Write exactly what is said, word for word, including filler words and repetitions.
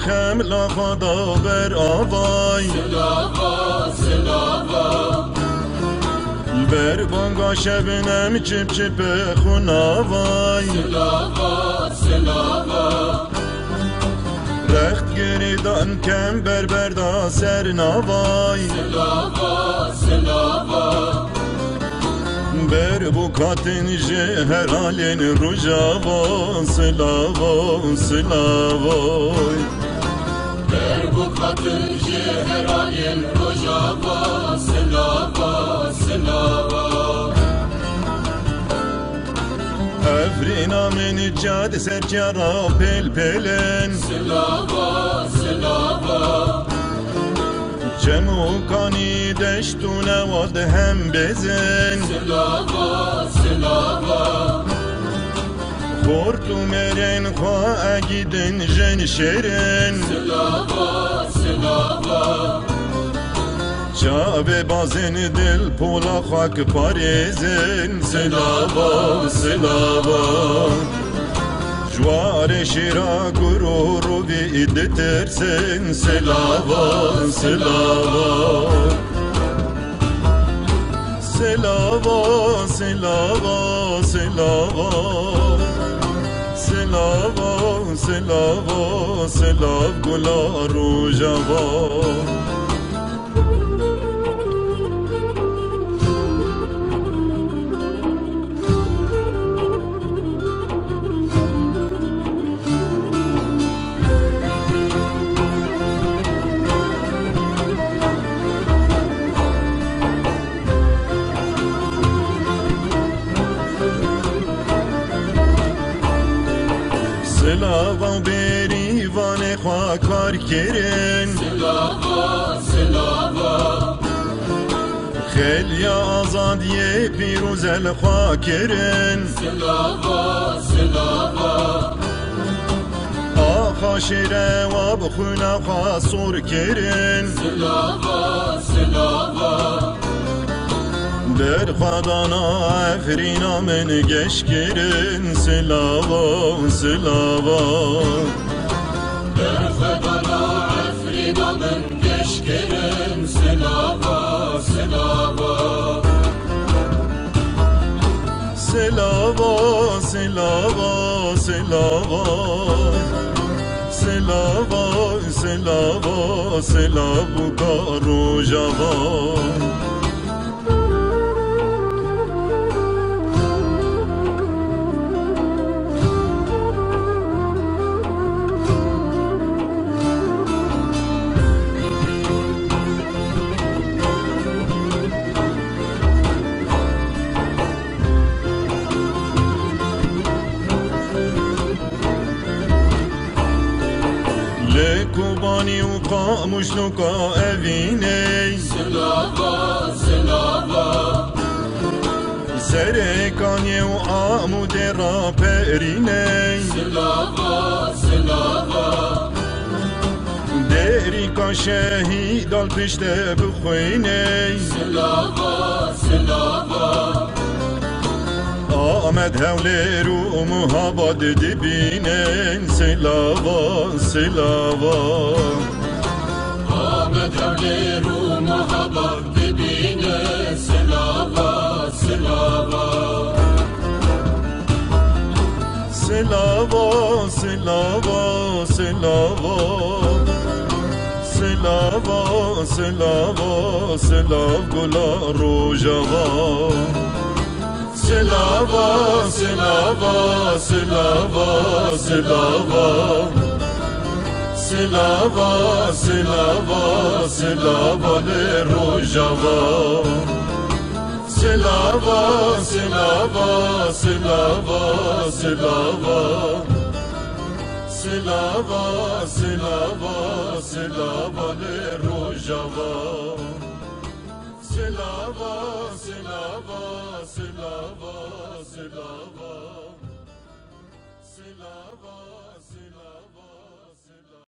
Xemla xwe da ber avay. Silava, silava. Ber banga şebnem çip çipe xwe navay. Silava, silava. Rext girêdan kember berda ser navay. Silava, silava. Ber bûk hatin ji her alên Rojava, silava, silava. Ber bûk hatin ji her alên Rojava, silava, silava. Efrîna min çiya di ser çiya ra pêl pêl in. Silava, silava. Çem û kanî, deşt û newa di hem bêzin. Silava, silava. Xort û mêrên xwe egîdin jin şêrin. Silava, silava. Çavê bazên dil pola xwe ki parêzin. Silava, silava. Ji warê şêra gur û rovî ditirsin. Silava, silava. Silava, silava, silava. Silava, silava, silav gula Rojava. Silava û bêrîvanê xwe kar kirin. Silava, silava. Xeliya azadiyê pîroz el xwe kirin. Silava, silava. Axa şêre wa bi xwîna xwe sor kirin. Silava, silava. Ber xwe dana Efrîna min geş kirin. Silava, silava. Ber xwe dana Efrîna min geş kirin. Silava, silava. Silava, silava, silava. Silava, silava, silav bûka Rojava. Li Kobanî û Qamişloka evînê. Silava, silava. Serê Kaniyê û Amûdê raperînê. Silava, silava. Dêrîka şehîdan pişte bixwînê. Silava, silava. Amed, Hewlêr û Muhabad dibînin. Silava, silava. Amed, Hewlêr û Muhabad dibînin. Silava, silava. Silava, silava, silava. Silava, silava, silav gula Rojava. Silava, silava, silava, silava. Silava, silava, silava li Rojava. Silava, silava, silava, silava. Silava, silava, silava li Rojava. Silava, silava, silava, silava.